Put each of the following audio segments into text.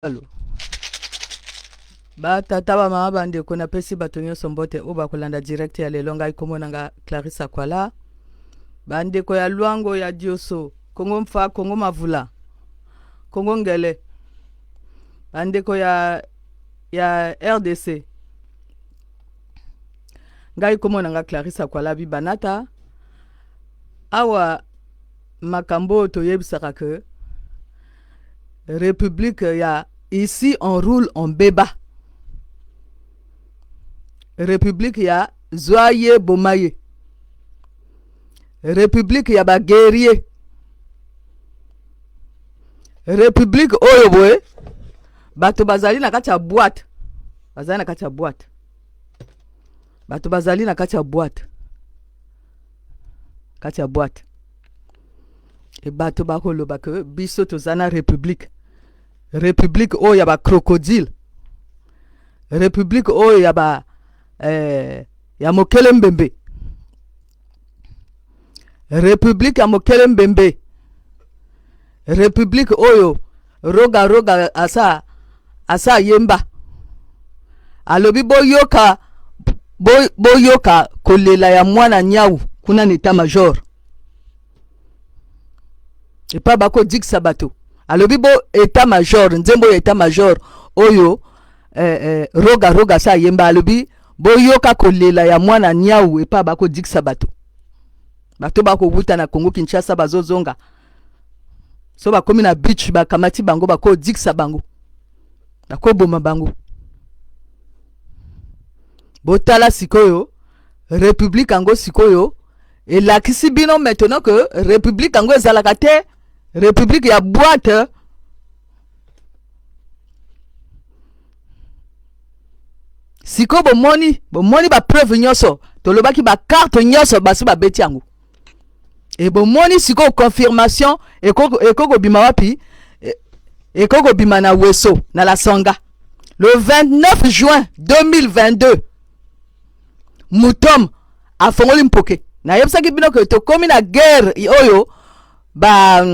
Alo. Ba tata ba mama ba ndeko napesi bato nyonso mbote oyo bakolanda direct ya lelo. Ngai kombo na nga Clarisse Akwala. Ba ndeko ya Luango ya Dioso, Kongo Mfa, Kongo Mavula, Kongo Ngele, ba ndeko ya ya RDC. Ngai kombo na nga Clarisse Akwala Bibanata. Awa makambo oyo toyebisaka que Republique ya ici on roule on beba. Republique ya zwa ye boma ye. Republique ya ba guerrier. Republique oyo boye bato bazali na kati ya boîte, bazali na kati ya boîte, bato bazali na kati ya boîte, kati ya boîte. E bato bakoloba ke biso toza na republique, republique oyo ya ba crocodile, republique oyo ya ba eh, ya mokele mbembe, republique ya mokele mbembe, republique oyo roga roga asa asa yemba alobi boyoka boyoka kolela ya mwana nyau kuna na etat major epa bakodikisa bato alobi bo etat major nzembo ya etat major oyo eh, eh, roga roga sa ayemba alobi boyoka kolela ya mwana niau epa bakodikisa bato bato bakowuta na Congo Kinshasa bazozonga so bakomi na beach bakamati bango bakodikisa bango bakoboma bango botala sikoyo republique yango sikoyo elakisi bino maintenant que republique yango ezalaka te republique ya boite sikoyo bomoni bomoni bapreuve nyonso tolobaki bakarte nyonso basi babeti yango e bomoni sikoyo confirmation ekoki kobima wapi ekoki kobima na weso na la sanga le 29 juin 2022 mutom afongoli mpoke nayebisaki bino ke tokomi na guerre oyo ba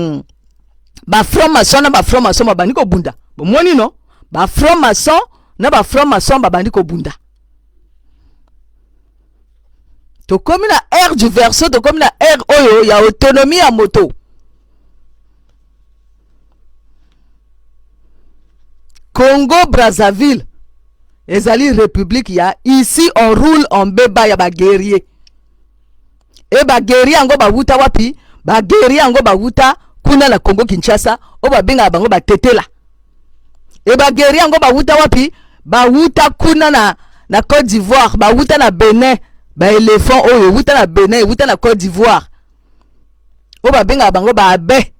ba franc maçon na ba franc maçon babandi kobunda bomoni no ba franc maçon na ba franc maçon babandi kobunda tokomi na ère du verso tokomi na ère oyo ya autonomie ya moto Congo Brazzaville ezali république ya ici on roule en beba ya ba guerrier e ba guerrier yango bawuta wapi ba guerrier yango bawuta kuna na Congo Kinshasa oyo babengaka bango batetela e ba guerrier yango bawuta wapi bawuta kuna na, na Côte d'Ivoire bawuta na Benin ba éléphant oyo ewuta na Benin ewuta na Côte d'Ivoire oyo babengaka bango baabe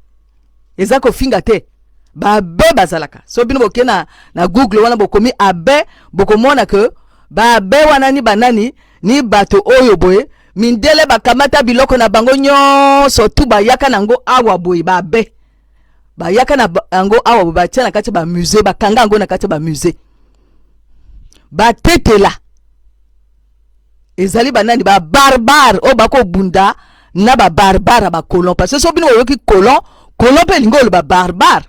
eza kofinga te baabe bazalaka so bino boke na, na google wana bokomi abe bokomona ke baabe wana ni banani ni bato oyo boye mindele bakamata biloko na bango nyonso tu bayaka na yango awa boye baabe bayaka na yango awa boye batia na kati ya bamusée bakanga yango na kati ya bamusée batetela ezali banani ba barbare oyo bakobunda na ba barbare ya bacolon parce que so bino boyoki colon colon mpe elingi oloba barbare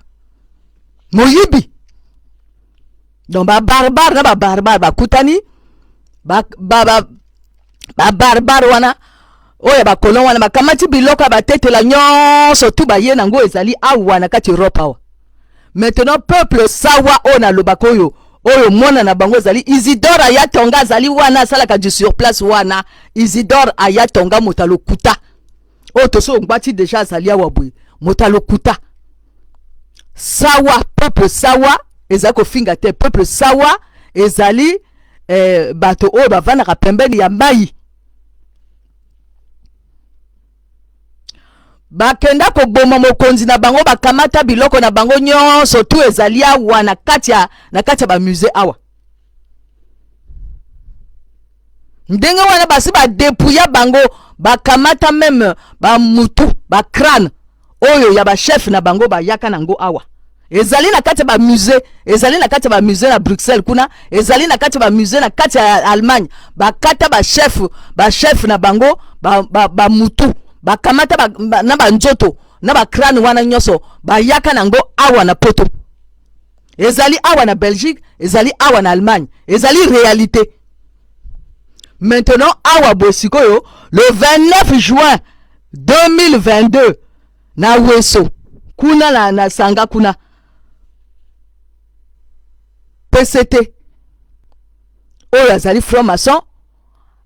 moyibi donc ba barbare na ba barbare bakutani ba, ba, ba, ba barbare wana oyo ya bakolon wana bakamati biloko ya batetela nyonso tu baye nango ezali awa na kati Europe awa maintenant peuple sawa oyo nalobaka oyo oyo mwana na bango ezali Isidore Ayatonga azali wana asalaka du sur place wana Isidore Ayatonga moto ya lokuta oyo tosi ongbati deja azali awa boye moto ya lokuta sawa peuple sawa ezali kofinga te peuple sawa ezali eh, bato oyo bavandaka pembeni ya mai bakenda koboma mokonzi na bango bakamata biloko na bango nyonso tu ezali awa na kati ya na kati ya bamusee awa ndenge wana basi badepuya bango bakamata meme bamutu bacrane oyo ya bachef na bango bayaka nango awa ezali na kati ya bamusee ezali na kati ya bamusee na bruxelles kuna ezali na kati ya bamusee na kati ya allemagne bakata bachef bachef na bango bamutu ba, ba bakamata ba, ba, na banzoto na bacrane wana nyonso bayaka nango awa na poto. Ezali awa na Belgique, ezali awa na Allemagne, ezali réalité. Maintenant awa boye sikoyo le 29 juin 2022 na Weso kuna na Sanga kuna PCT oyo azali franc maçon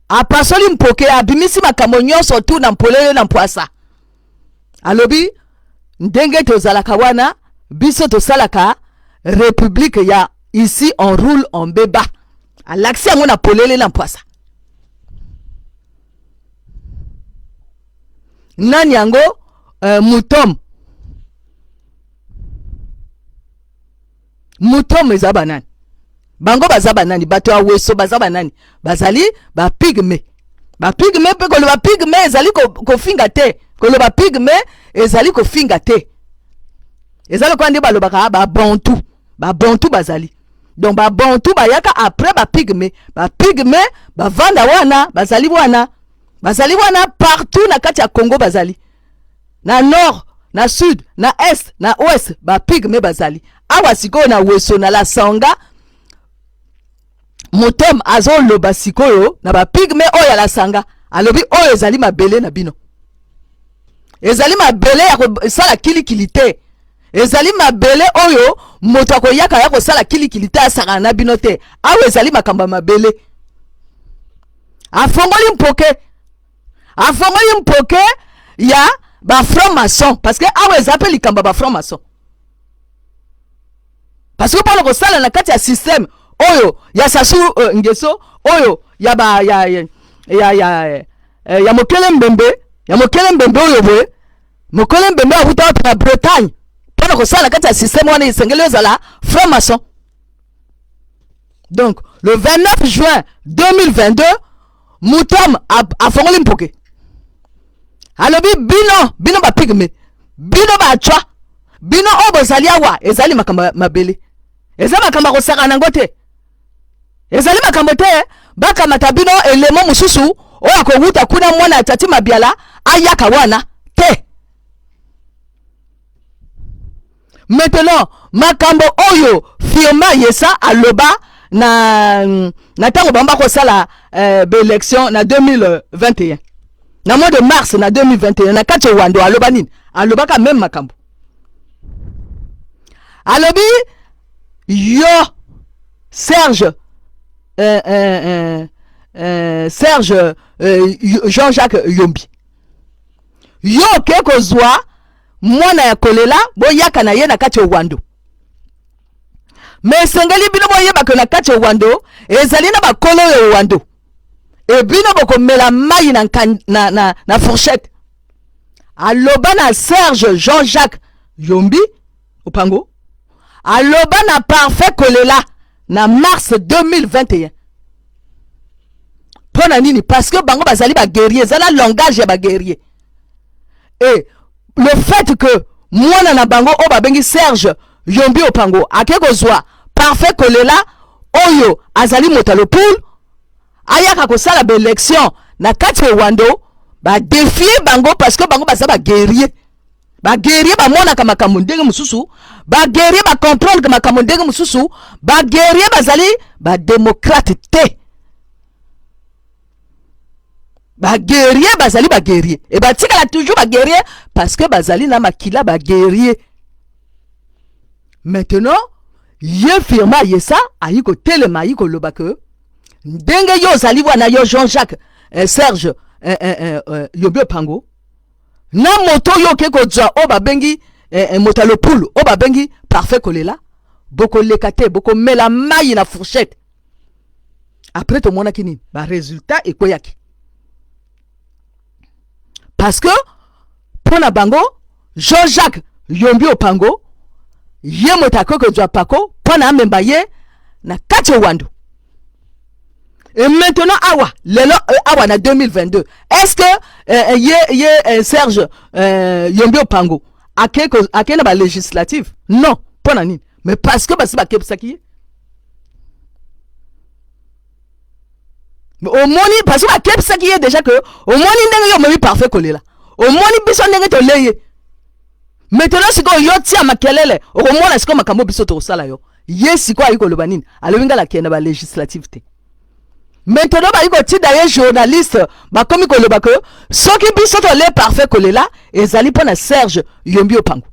apasoli mpoke, abimisi makambo nyonso tu na mpolele na mpwasa. Alobi ndenge tozalaka wana, biso tosalaka république ya ici on roule en beba. Alakisi yango na polele na mpwasa. Nani yango? Mutom Mutom eza banani? Bango baza banani? Bato ya Weso baza banani? Bazali bapigme. Bapigme mpe koloba pigme ezali kofinga te. Koloba pigme ezali kofinga te, eza lokola nde balobaka babantu. Babantu bazali donc babantu bayaka après bapigme. Bapigme bavanda wana, bazali wana, bazali wana partout na kati ya Congo. Bazali na nord, na sud, na est, na ouest. Bapigme bazali awa. Sikoyo na Weso na la Sanga, Motom azoloba sikoyo na bapigme oyo ya la Sanga. Alobi oyo ezali mabele na bino, ezali mabele ya kosala kilikili te, ezali mabele oyo moto akoyaka ya kosala kilikili te, asakana na bino te. Awa ezali makambo ya mabele. Afongoli mpoke, afongoli mpoke ya bafranc maçon, parce que awa eza mpe likambo ya bafranc maçon, parce que mpona kosala na kati ya système oyo ya Sassou Nguesso, oyo ya ba ya ya ya ya, ya mokele mbembe, ya mokele mbembe oyo boye, mokele mbembe awuta wapi? Na Bretagne. Mpona kosala na kati ya système wana, esengeli ozala franc maçon. Donc le 29 juin 2022, Mutom afongoli mpoke, alobi bino, bino bapigme, bino bacwa, bino oyo bozali awa, ezali makambo mabele, eza makambo ya kosaka nango te, ezali makambo te bakamata bino elemo mosusu oyo akowuta kuna, mwana ya Tati Mabiala ayaka wana te. Maintenant makambo oyo Firmin Yesa aloba na ntango bango bakosala baélection na 2021, na mois de mars na 2021, na kati ya Owando, aloba nini? Alobaka même makambo. Alobi yo Serge Serge Jean-Jacques Yombi, yo oke kozwa mwana ya kolela, boyaka na ye na kati ya Owando. Me esengeli bino boyebaka, na kati ya Owando ezali na bakolo ya Owando e bino bokomela mai na fourchette. Aloba na Serge Jean-Jacques Yombi Opango, aloba na Parfait Kolela na mars 2021. Mpo na nini? Parce que bango bazali baguerrier, eza na langage ya baguerrier. Et le fait que mwana na bango oyo babengi Serge Yombi Opango ake kozwa Parfait Kolela oyo azali moto ya Lopule, ayaka kosala baélection na kati ya Owando, badéfier bango, parce que bango baza baguerrier. Baguerrier bamonaka makambo ndenge mosusu, baguerrier bacomprendre makambo ndenge mosusu. Baguerrier bazali badémocrate te, baguerrier bazali baguerrier e batikala toujours baguerrier, parce que bazali na makila baguerrier. Maintenant ye Firmin Ayesa ayi kotelema, ayi koloba ke ndenge yo ozali wana, yo Jean-Jacques Serge Yombi Opango, na moto oyo oke kozwa oyo babengi moto ya Lopulu oyo babengi Parfait Kolela, bokoleka te, bokomela mai na fourchette. Après tomonaki nini? Baresultat ekweyaki, parce que mpo na bango Jean-Jacques Yombi Opango ye moto akoki kozwa pako mpo na amemba ye na kati ya Owando. Et maintenant awa lelo, awa na 2022, est-ce que ye Serge Yombi Opango ake na balégislative? Non. Mpo na nini? Mais parce que basi bakebisaki ye. Omoni, parce que bakebisaki ye déjà que omoni ndenge yo omemi Parfait Kolela, omoni biso ndenge tolei ye. Maintenant sikoyo yo tia makelele, okomona sikoyo makambo biso tokosala yo. Ye sikoyo ayi koloba nini? Alobi ngai nakende na balegislative te. Maintenant bayi kotinda ye journaliste, bakomi koloba ke soki biso tole parfait kolela ezali mpo na Serge Yombi Opango.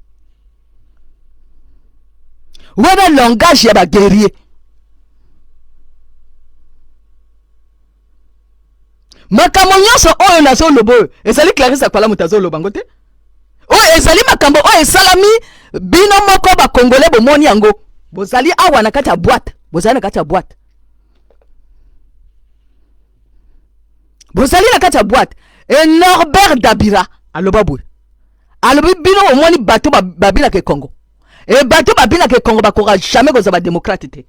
Wana langage ya baguerrier. Makambo nyonso oyo nazoloba oyo ezali Clarisse Akwala moto azoloba yango te. Oyo ezali makambo oyo esalami, bino moko bakongole bomoni yango. Bozali awa na kati ya boîte, bozali na kati ya boîte, bozali na kati ya boîte. E Norbert Dabira aloba boye, alobi bino bomoni bato babinaka ekongo, e bato babinaka ekongo bakoka jamais kozala bademokrate te.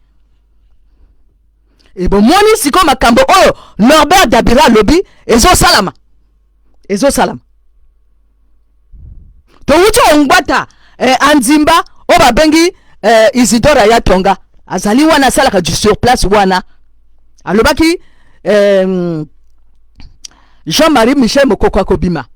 E bomoni sikoyo makambo oyo Norbert Dabira alobi ezosalama, ezosalama. Towuti ongwata andimba oyo babengi Isidore Ayatonga azali wana, asalaka du sur place wana. Alobaki Jean-Marie Michel Mokoko akobima,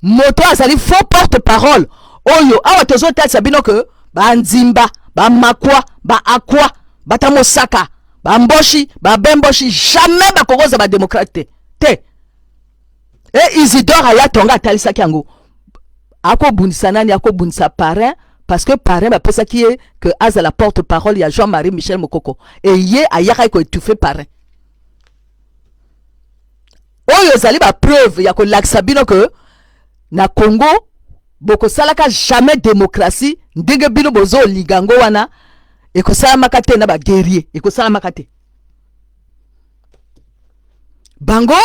moto azali faux porte-parole oyo awa tozotalisa bino ke bandimba, bamakwa, baakwa, bata mosaka, bamboshi, babemboshi jamais bakokoza bademokrate te te. E Isidore Ayatonga atalisaki yango, akobundisa nani? Akobundisa parrain, parce que parrain bapesaki ye ke azala porte-parole ya Jean-Marie Michel Mokoko, e ye ayakaki koétouffe parrain. Oyo ezali bapreuve ya kolakisa bino ke na Congo bokosalaka jamais démocratie ndenge bino bozolinga yango wana, ekosalamaka te na baguerrier, ekosalamaka te. Bango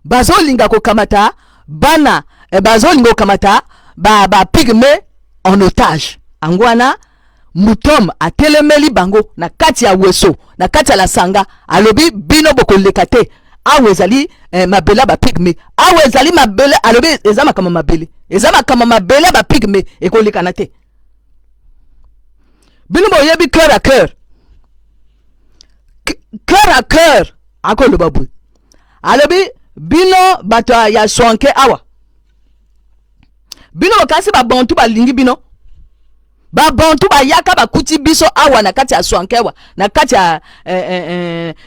bazolinga kokamata bana, bazolinga kokamata ba pygmée en otage. Ango wana Mutom atelemeli bango na kati ya Weso, na kati ya Lasanga, alobi bino bokoleka te, awa ezali mabele ya bapygmée, awa ezali mabele, alobi eza makambo mabele, eza makambo mabele ya bapygmée, ekolekana te. Bino boyebi cœur à cœur, cœur à cœur akoloba boye, alobi bino bato ya Swanke awa, bino bokasi babantu balingi bino, babantu bayaka bakuti biso awa na kati ya Swanke awa, na kati ya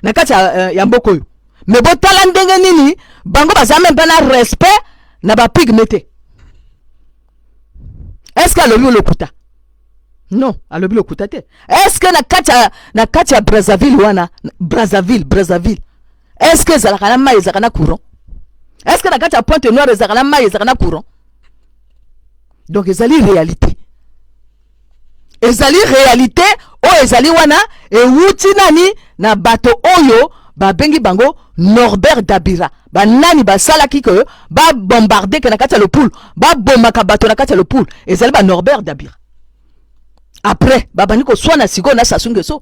na kati ya mboka oyo. Me botala ndenge nini bango baza même pas na respect na bapygmée te. Est-ce que alobi lokuta? Non, alobi lokuta te. Est-ce que na kati ya Brazzaville wana, Brazzaville, est-ce que ezalaka na mai, ezalaka na courant? Est-ce que na kati ya Pointe Noire ezalaka na mai, ezalaka na courant? Donc ezali réalité, ezali réalité oyo ezali wana, ewuti nani? Na bato oyo babengi bango Norbert Dabira. Banani basalaki ke babombarde ke na kati ya Lopulu babomaka bato na kati ya Lopulu? Ezali ba Norbert Dabira. Après babandi koswana sikoyo na Sassou Nguesso,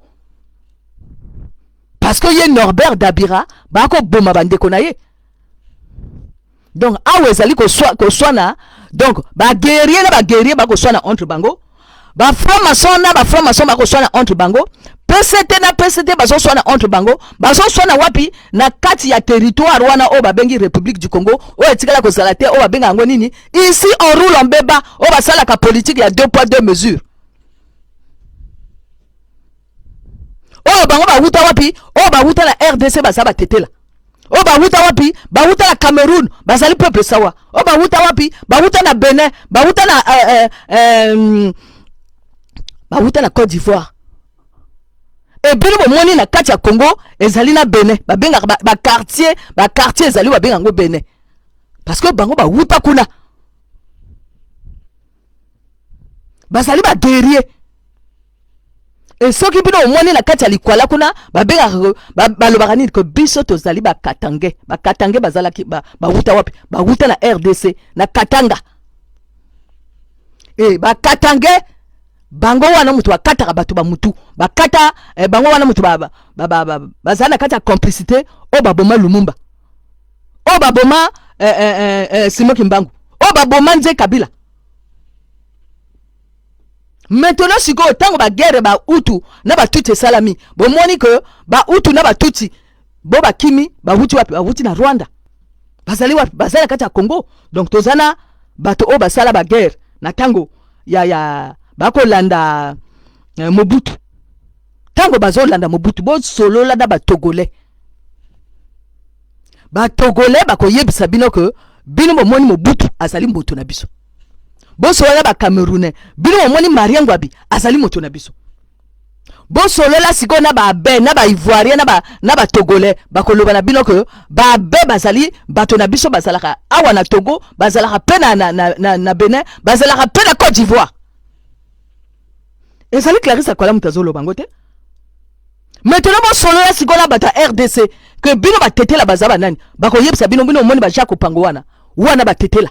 parce que ye Norbert Dabira bakoboma bandeko na ye. Donc awa ezali koswana, donc baguerrier na baguerrier bakoswana entre bango, bafranc-maçon na bafranc-maçon bakoswana entre bango, PCT na PCT bazoswana entre bango. Bazoswana wapi? Na kati ya territoire wana oyo babengi République du Congo, oyo etikala kozala te, oyo babenga yango nini? Ici on roule en beba, oyo basalaka politique ya deux poids deux mesures. Oyo bango bawuta wapi? Oyo bawuta na RDC baza batetela. Oyo bawuta wapi? Bawuta na Cameroun, bazali peuple sawa. Oyo bawuta wapi? Bawuta na Benin, bawuta na Côte d'Ivoire. Ebele bomoni na kati ya Congo ezali na Benin, babengaka baquartier ezali babenga yango Benin, parce que bango bawuta kuna, bazali baguerrier. E soki bino omoni na kati ya Likwala kuna babengaka, balobaka nini? Ke biso tozali bakatange. Bakatange bazalaki bawuta wapi? Bawuta na RDC, na Katanga. E bakatange bango wana moto bakataka bato bamutu bakata, bango wana moto bazali na kati ya complicité oyo baboma Lumumba, oyo baboma Simon Kimbangu, oyo baboma Nze Kabila. Maintenant sikoyo ntango baguerre Bahutu na Batutsi esalami, bomoni ke Bahutu na Batutsi bo bakimi, bawuti wapi? Bawuti na Rwanda. Bazali wapi? Bazali na kati ya Congo. Donc toza na bato oyo basala baguerre na ntango ya bakolanda Mobutu. Ntango bazolanda Mobutu, bosolola na Batogolais. Batogolais bakoyebisa bino ke bino bomoni Mobutu azali moto na biso. Bosolola na Bacamerounais, bino bomoni Marien Ngouabi azali moto na biso. Bosolola sikoyo na baabe na baivoirien na batogolais, bakoloba na bino ke baabe bazali bato na biso, bazalaka awa na Togo, bazalaka mpe na Benin, bazalaka mpe na Côte d'Ivoire. Ezali Clarisse Akwala moto azoloba yango te. Maintenant bosolola sikoyo na bato ya RDC ke bino batetela baza banani, bakoyebisa bino, bino omoni ba Jacques Opango wana wana batetela.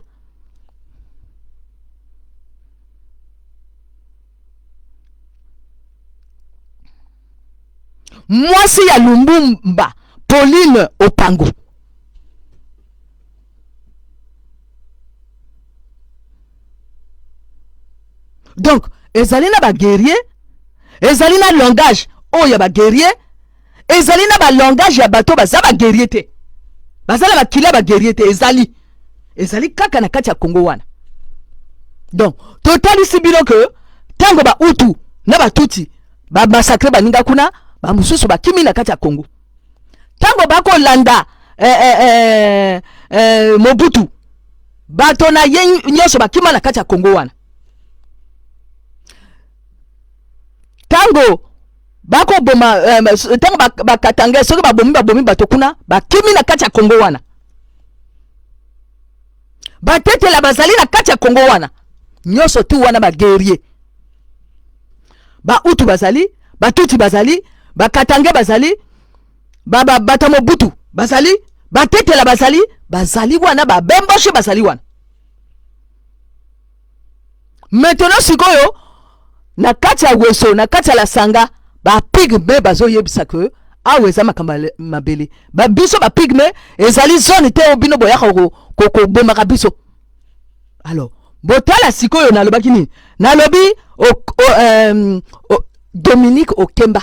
Mwasi ya Lumumba, Pauline Opango, donc ezali na baguerrier, ezali na langage oyo ya baguerrier, ezali na balangage ya bato baza baguerrier te, baza na bakili ya baguerrier te, ezali kaka na kati ya Congo wana. Donc totalisi bino ke ntango Bahutu na Batutsi bamassacre baninga kuna, bamosusu bakimi na kati ya Congo. Ntango bakolanda Mobutu, bato na ye nyonso bakima na kati ya Congo wana. Ntango bakoboma, ntango bakatanga, soki babomi bato kuna, bakimi na kati ya Congo wana. Batetela bazali na kati ya Congo wana nyonso tu wana, baguerrier Bahutu bazali, Batutsi bazali, Bakatange bazali, bato ya Mobutu bazali, Batetela bazali wana, Babemboshe bazali wana. Maintenant sikoyo na kati ya Weso, na kati ya Lasanga, bapygmées bazoyebisa ke awa eza makambo ya mabele biso bapygmées, ezali zone te oyo bino boyaka kobomaka biso. Alors botala sikoyo, nalobaki nini? Nalobi Dominique Okemba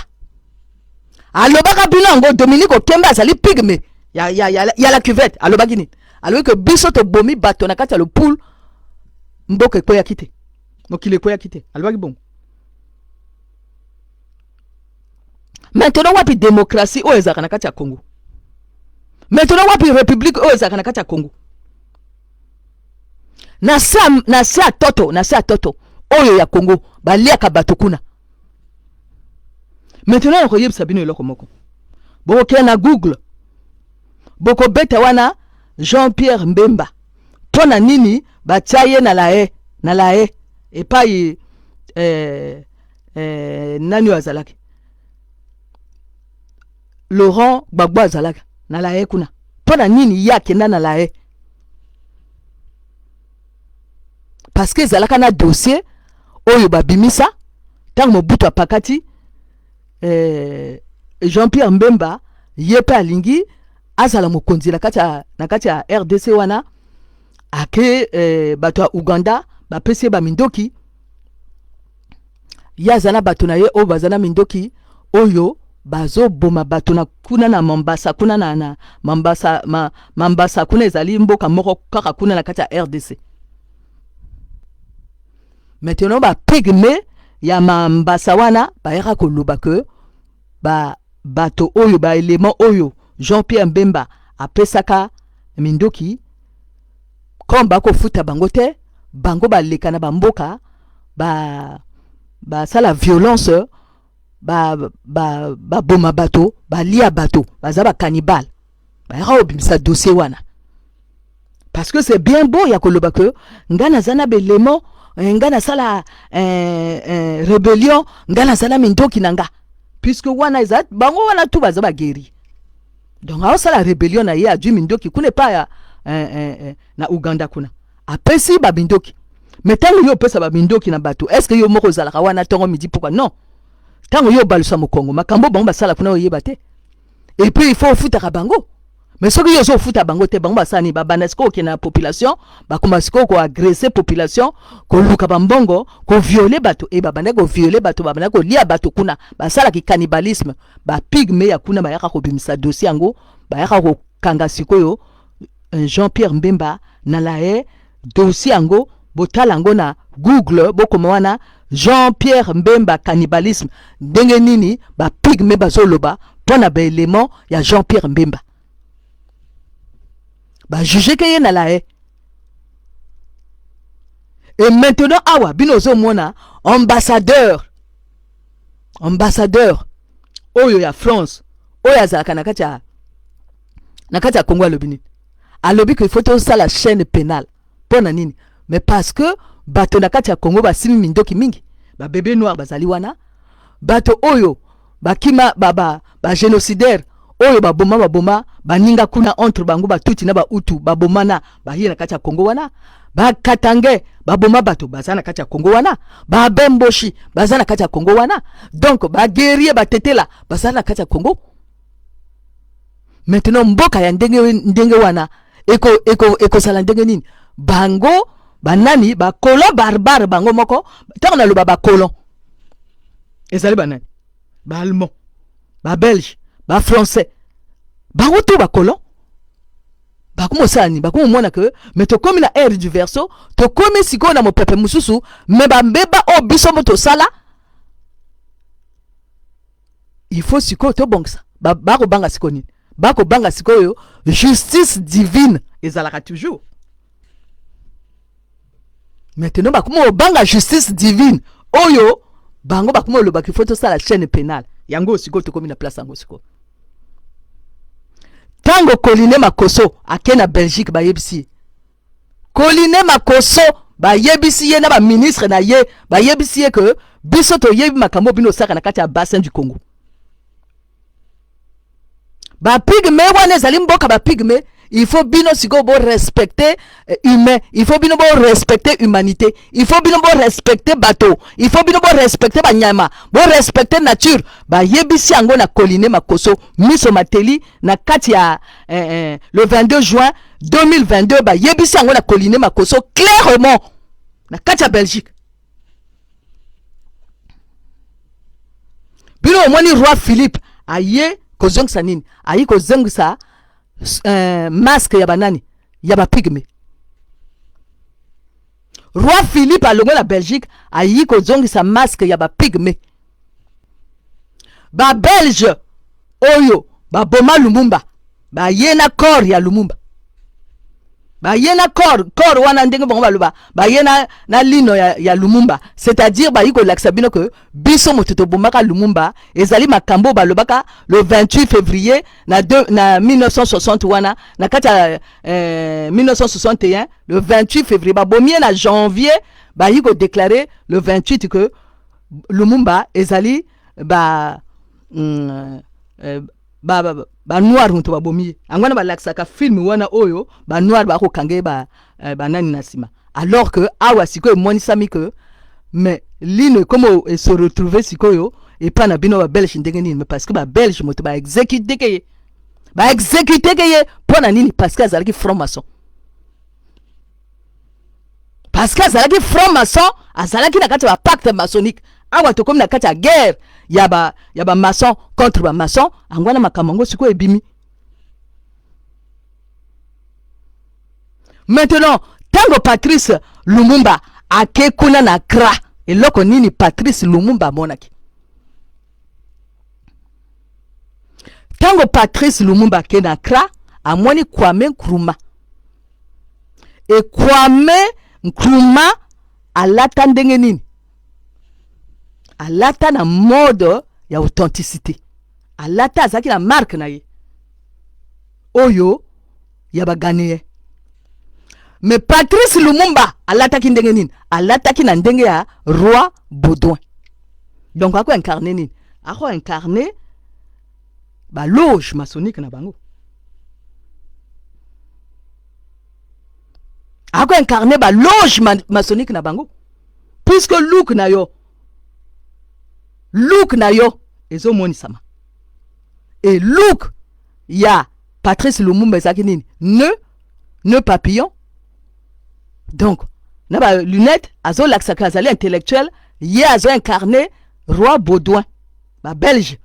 alobaka bino yango. Dominique Okemba azali pygmée ya la Cuvette. Alobaki nini? Alobi ke biso tobomi bato na kati ya Lopulu, mboka ekweyaki te, mokili ekweyaki te. Alobaki bongo. Maintenant wapi démocratie oyo ezalaka na kati ya Congo? Maintenant wapi république oyo ezalaka na kati ya Congo? Na se ya toto, na se ya toto oyo ya Congo, baliaka bato kuna. Maintenant nakoyebisa bino eloko moko. Bokokende na Google, bokobeta wana Jean Pierre Mbemba, mpo na nini batia ye na La Haye epai nani oyo azalaki, Laurent Gbagbo azalaka na La Haye kuna? Mpo na nini ye akenda na La Haye? Parce que ezalaka na dossier oyo babimisa ntango Mobutu apakati Jean Pierre Mbemba, ye mpe alingi azala mokonzi na kati ya RDC wana. Ake bato ya Uganda bapesi ye bamindoki, ye aza na bato na ye oyo baza na mindoki oyo bazoboma bato na kuna na Mambasa kuna na Mambasa, Mambasa kuna ezali mboka moko kaka kuna na kati ya RDC. Maintenant bapygmées ya Mambasa wana bayaka koloba ke bato oyo, baélément oyo Jean Pierre Mbemba apesaka mindoki, comme bakofuta bango te, bango baleka na bamboka, basala violence, baboma ba bato, balia bato, baza bacannibale. Bayaka kobimisa dossier wana parce que c'est bien beau ya koloba ke nga naza na baélément, nga nasala rébellion, nga naza na mindoki na nga, puisque wana eza bango wana tu baza baguerrier. Donc aosala rébellion na ye, azwi mindoki kuna epai ya na Uganda kuna, apesi bamindoki. Mais ntango yo opesa bamindoki na bato, est ce que yo moko ozalaka wana ntongo, midi? Pourquoi non? Ntango yo obalusa mokongo, makambo bango basala kuna oyeba te. Et puis il faut ofutaka bango. Mais soki yo ozofuta bango te, bango basala nini? Babanda sikoyo okende na population, bakoma sikoyo koagresser population, koluka bambongo, kovioler bato. E babanda kovioler bato, babanda kolia bato kuna, basalaki cannibalisme. Bapygmées ya kuna bayaka kobimisa dossier yango, bayaka kokanga sikoyo Jean Pierre Mbemba na La Haye. Dossier yango, botala yango na Google, bokoma wana. Jean-Pierre Mbemba cannibalisme, ndenge nini ba pygmées bazoloba mpo na ba éléments ya Jean-Pierre Mbemba. Ba juger ke ye na la haie. Et maintenant awa bino ozomona ambassadeur, ambassadeur oyo ya France oyo azalaka na kati ya na kati ya Congo alobi nini? Alobi que il faut tosala chaîne pénale. Mpo na nini? Mais parce que bato na kati ya Congo basimi mindoki mingi, ba bébé noir bazali wana, bato oyo bakima ba, ba, ba génocidaire oyo baboma baboma baninga kuna entre bango batuti na bautu babomana baye na kati ya Congo wana, bakatange baboma bato baza na kati ya Congo wana, babemboshi baza na kati ya Congo wana, donc baguerrier batetela baza na kati ya Congo. Maintenant mboka ya ndenge, ndenge wana ekozala eko, eko ndenge nini? Bango banani bakolon barbare bango moko, ntango naloba bakolon ezali banani? Baallemand, babelge, bafrançais, bango to bakolon bakomosala nini? Bakomomona ke me tokomi na ère du verso, tokomi sikoyo na mopepe mosusu, me bambeba oyo biso mo tosala il faut sikoyo tobongisa. Bakobanga sikoyo nini? Bakobanga sikoyo justice divine ezalaka toujours. Maintenant bakoma obanga justice divine oyo bango bakoma olobaka il faut tosala chaîne pénale. Yango sikoyo tokomi na place yango sikoyo. Ntango Colline Makoso ake na Belgique, bayebisi ye Colline Makoso, bayebisi ye na baministre na ye, bayebisi ye ke biso toyebi makambo bino osaka na kati ya bassin du Congo. Bapygmée wana ezali mboka bapygmée, il faut bino sikoyo borespecte humain, il faut bino borespecte humanité, il faut bino borespecte bato, il faut bino borespecte banyama, borespecte nature. Bayebisi yango na Colline Makoso miso mateli na kati ya le 22 juin 2022. Bayebisi yango na Colline Makoso clairement na kati ya Belgique. Bino omoni roi Philippe aye kozongisa nini? Aye kozongisa masque ya banani? Ya bapygmée. Roi Philippe alongwe na Belgique, ayi kozongisa masque ya bapygmée. Babelge oyo baboma Lumumba baye na corps ya Lumumba, baye na corps, corps wana ndenge bango baloba baye na lino ya Lumumba, c'est-à-dire bayi kolakisa bino ke biso moto tobomaka Lumumba. Ezali makambo balobaka le 28 février na 1960 wana na kati ya 1961, le 28 février babomi ye na janvier, bayi kodéclarer le 28 que Lumumba ezali ba ba, ba, ba noir moto babomi ye. Yango wana balakisaka film wana oyo banoir bakokanga ye banani na nsima, alors que awa sikoyo emonisami ke mais lino ekoma ese retrouve sikoyo epai na bino babelge. Ndenge nini? Mais parce que babelge moto baexécute ke ye, baexécute ke ye mpo na nini? Parce que azalaki franc maçon, parce que azalaki franc maçon, azalaki na kati ya bapacte maçonnique. Awa tokomi na kati ya guerre ya bamaçon contre bamaçon. Yango wana makambo yango sikoyo ebimi. Maintenant ntango Patrice Lumumba ake kuna na Accra, eloko nini Patrice Lumumba amonaki? Ntango Patrice Lumumba ake na Accra, amoni Kwame Nkrumah. E Kwame Nkrumah alata ndenge nini? Alata na mode ya authenticité, alata azalaki na marque na ye oyo ya baghanéen. Mais Patrice Lumumba alataki ndenge nini? Alataki na ndenge ya roi Baudouin. Donc ako incarne nini? Ako incarne baloge maçonnique na bango, ako incarne baloge maçonnique na bango, puisque look na yo ezomonisama. E look ya Patrice Lumumba ezalaki nini? Nœud papillon, donc na balunette, azolakisaka azali intellectuel. Ye azo incarne roi Baudouin, babelge.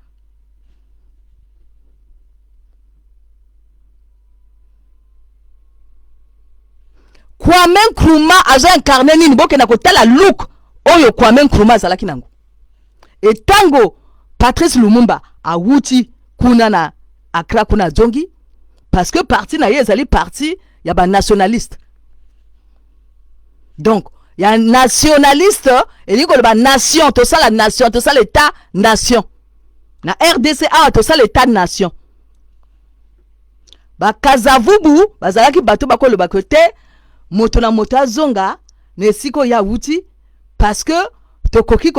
Kwame Nkrumah azo incarne nini? Bokenda kotala look Oyo Kwame Nkrumah azalaki nango. E tango Patrice Lumumba awuti kuna na Accra kuna azongi parce que parti na ye ezali parti ya ba nationaliste. Donc ya nationaliste elingi koloba nation, tosala nation, tosala etat nation. Na RDC awa tosala etat nation. Ba Kasavubu bazalaki bato bakoloba ke te moto na moto azonga na esika oyo awuti parce que tokoki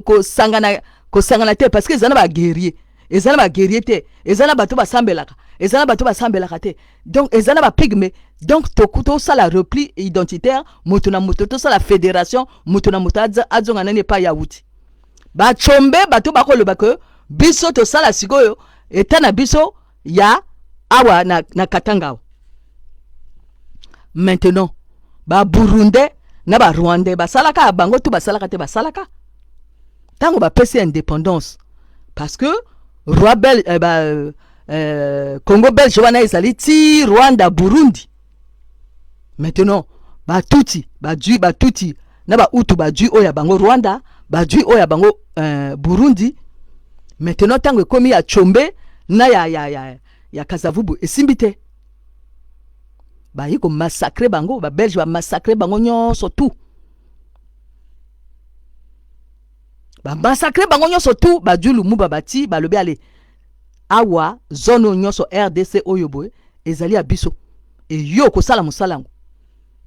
kosangana kosangana te parce que eza na ba guerrier, eza na ba guerrier te, eza na bato basambelaka, eza na bato basambelaka te, donc eza na ba pygme. Donc tosala repli identitaire, moto na moto tosala fédération, moto na moto azonga nani epai awuti. Bachombe bato bakoloba ke biso tosala sikoyo eta na biso ya awa na Katanga awa. Maintenant ba Burundais na ba Rwandais basalaka bango tu basalaka te, basalaka ntango bapesi indépendance parce que roi bel, eh, ba, Congo belge wana ezali ti Rwanda, Burundi. Maintenant batuti badui, batuti na bahutu badui oyo ya bango Rwanda, badui oyo ya bango Burundi. Maintenant ntango ekomi ya Tshombe na ya Kasavubu esimbi te, bayi komassacre bango, babelge bamassacre bango nyonso tu, bamassacre bango nyonso tu. Badui Lumumba bati balobi ale awa zone oyo nyonso RDC oyo boye ezali ya biso, eyo kosala mosala yango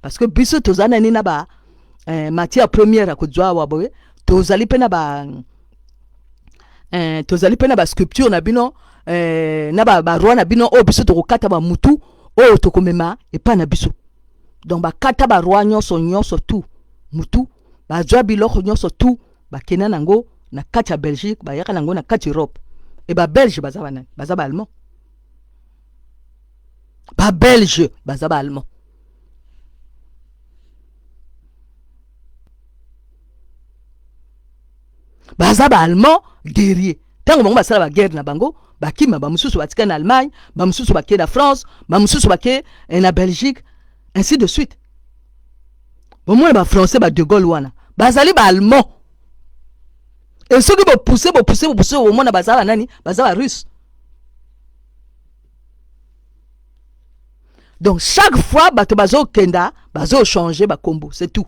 parce que biso tozali nani na ba matière première ya kozwa awa boye, tozali mpe na ba tozali mpe na ba sculpture na bino, na ba roi na bino oyo biso tokokata bamutu oyo tokomema epai na biso. Donc bakata ba roi nyonso nyonso tu mutu, bazwa biloko nyonso tu, bakenda nango na kati ya Belgique, bayaka nango na kati Europe. E babelge baza banani? Baza baallemand. Babelge baza baallemand. Baza baallemand guerrier. Ntango bango basala baguerre na bango, bakima, bamosusu batika na Allemagne, bamosusu bake na France, bamosusu bake na Belgique, ainsi de suite. Bomona bafrançais ba de Gaulle wana bazali baallemand. E soki bopousse bopousse bopousse, bomona baza banani? Baza barusse. Donc chaque fois bato bazokenda, bazochange bakombo, c'est tout.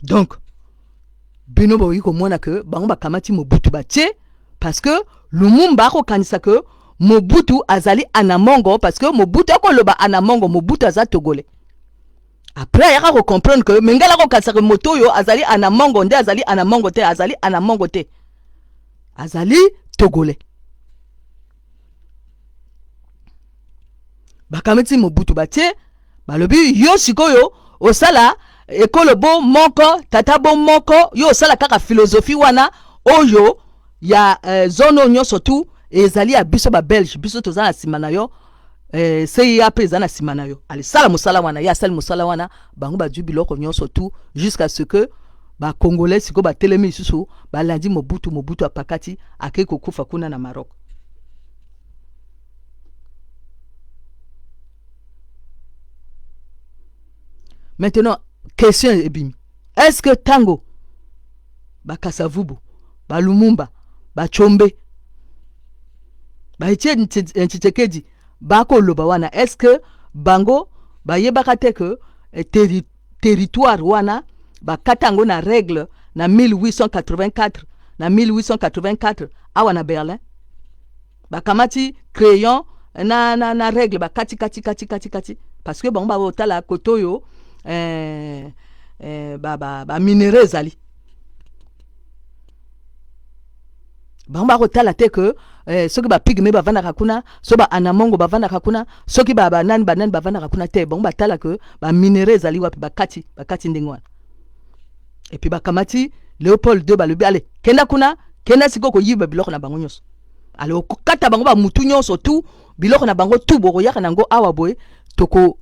Donc bino boyi komona ke bango bakamati Mobutu batie parce que Lumumba akokanisa ke Mobutu azali anamongo, parce que Mobutu akoloba anamongo, Mobutu aza togolais. Après ayaka kocomprendre ke mengele akokanisa ke moto oyo azali anamongo nde azali anamongo te, azali anamongo te, azali togolais. Bakamati Mobutu batie, balobi yo sikoyo osala ekolo bo moko, tata bo moko, yo osala kaka philosophie wana oyo ya zone oyo nyonso tu ezali ya biso babelge, biso toza na nsima na yo, CIA mpe eza na nsima na yo. Alisala mosala wana, ye asali mosala wana, bango bazwi biloko nyonso tu jusqu'à ce que bacongolais sikoyo batelemi lisusu, balandi Mobutu. Mobutu apakati akei kokufa kuna na Maroc. Maintenant question ebimi: est-ce que tango bakasavubu, balumumba, bachombe, baetienne Tshisekedi bakoloba wana, est-ce que bango bayebaka te ke territoire wana bakata yango na règle na 1884, na 1884 awa na Berlin bakamati crayon na règle, bakati kati kati kati kati, parce que bango bakotala kote oyo baminerais ezali. Bango bakotala te ke soki bapygmées bavandaka kuna, so baanamongo bavandaka kuna, soki banani banani bavandaka kuna te. Bango batala ke baminerais ezali wapi, bakati bakati ndenge wana. Et puis bakamati Léopold II, balobi ale kenda kuna, kenda sikoyo koyiba biloko na bango nyonso, ale okata bango bamutu nyonso tu, biloko na bango tu bokoyaka nango awa boye, toko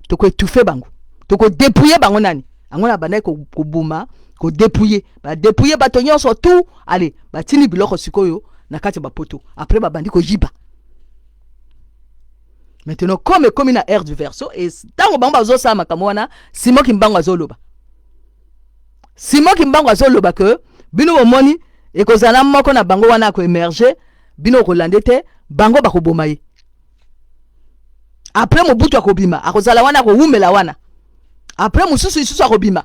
tokoétouffe bango, tokodépouille bango. Nani yango na bandaki koboma, kodépouille, badépouille bato nyonso tu. Ale batindi biloko sikoyo na kati ya bapoto, après babandi koyiba. Maintenant comme ekomi na ère du Verseau, e ntango bango bazosala makambo wana, Simon Kimbangu azoloba. Simon Kimbangu azoloba ke bino bomoni ekozala moko na bango wana akoemerge, bino okolande te, bango bakoboma ye. Après Mobutu akobima, akozala wana, akowumela wana. Après mosusu lisusu akobima.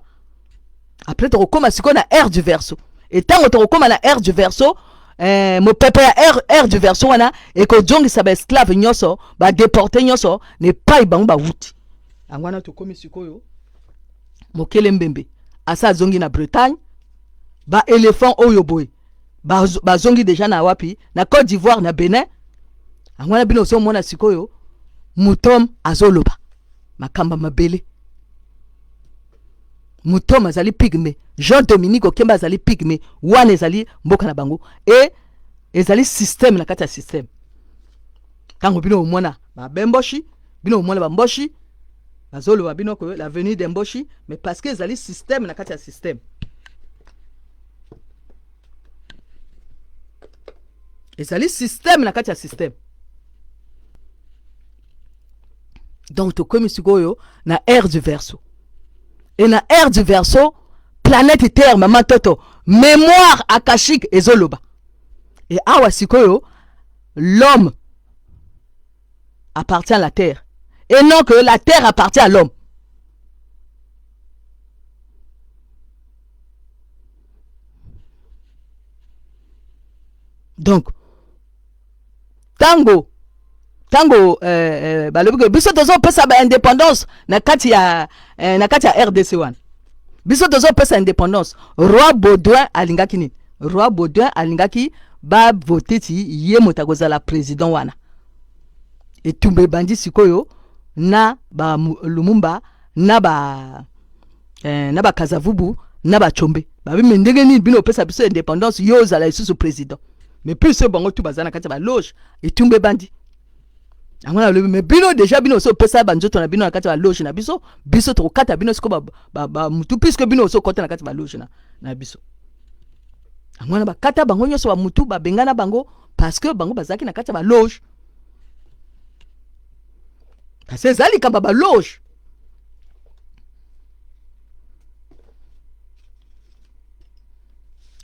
Après tokokoma sikoyo na ère du Verseau. Et ntango tokokoma na ère du Verseau, mopepe ya ère du Verseau wana ekozongisa baesclave nyonso, badeporte nyonso na epai bango bawuti. Yango wana tokomi sikoyo mokele mbembe asa azongi na Bretagne, ba éléphant oyo boye bazongi deja na wapi, na Côte d'Ivoire, na Benin. Yango wana bino ozomona sikoyo mutom azoloba makambo mabele. Mutom azali pygme, Jean Dominique Okemba azali pygme, wana ezali mboka na bango e ezali système na kati ya système. Ntango bino omona babemboshi, bino omona bamboshi bazoloba bino ko l'avenir de mboshi, mais parce que ezali système na kati ya système. Ezali système na kati ya système. Donc tokomi sikoyo na ère du Verseau. Et na ère du Verseau, planète Terre, mama toto, mémoire akashique ezoloba. Et awa sikoyo l'homme appartient à la terre et non que la terre appartient à l'homme. Donc tango balobi ke biso tozopesa ba indépendance na kati ya RDC wana, biso tozopesa indépendance. Roi Baudouin alingaki nini? Roi Baudouin alingaki bavote ti ye moto akozala président wana. Etumba ebandi sikoyo na ba Lumumba, na ba Kasavubu, na ba Tshombe. Babi me ndenge nini bino opesa biso indépendance, yo ozala lisusu président? Mais plus bango tu baza na kati ya baloge, etumba ebandi. Yango nalobi, me bino deja bino oso opesa banzoto na bino na kati ya baloge na biso, biso tokokata bino sikoyo bamutu, puisque bino oso okota na kati ya baloge na biso. Yango wana bakata bango nyonso bamutu, babengana bango, parce que bango bazalaki na kati ya baloge. Kasi eza likambo ya baloge.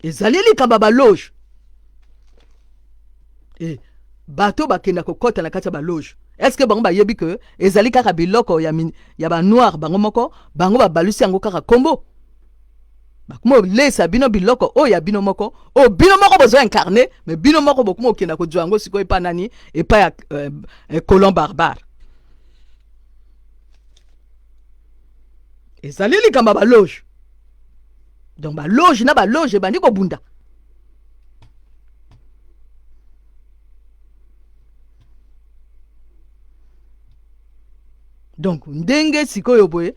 Ezali likambo ya baloge. E bato bakenda kokɔta na kati ya baloge, est ce que bango bayebi ke ezali kaka biloko ya banoir? Bango moko bango babalusi yango kaka kombo, bakoma olesa bino biloko oyo ya bino moko, oyo bino moko bozo incarne. Mais bino moko bokoma okenda kozwa yango sikoyo epai nani? Epai ya colon barbare. Ezali likambo ya baloge. Donc baloge na baloge ebandi kobunda. Donc ndenge sikoyo boye,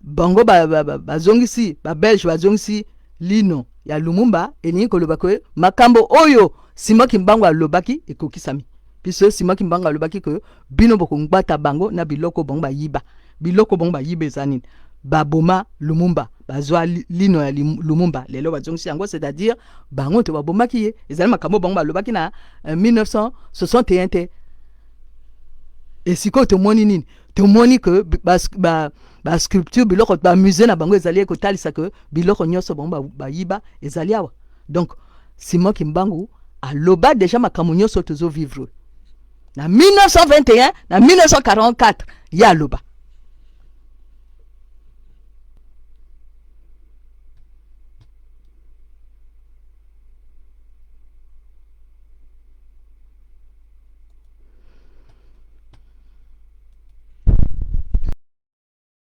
bango bazongisi, ba babelge bazongisi lino ya Lumumba, elingi koloba ke makambo oyo Simon Kimbangu alobaki ekokisami. Biso Simon Kimbangu alobaki ke bino bokongbata bango na biloko bango bayiba. Biloko bango bayiba eza nini? Baboma Lumumba, bazwa lino ya Lumumba, lelo bazongisi yango, c'est-à-dire bango to babomaki ye. Ezali makambo bango balobaki na 1961 te. E sikoyo tomoni nini? Tomoni ke basculpture, biloko bamusée na bango ezali ekotalisa ke biloko nyonso bango bayiba ezali awa. Donc Simon Kimbangu aloba déjà makambo nyonso tozovivre na 1921, na 1944 ye aloba.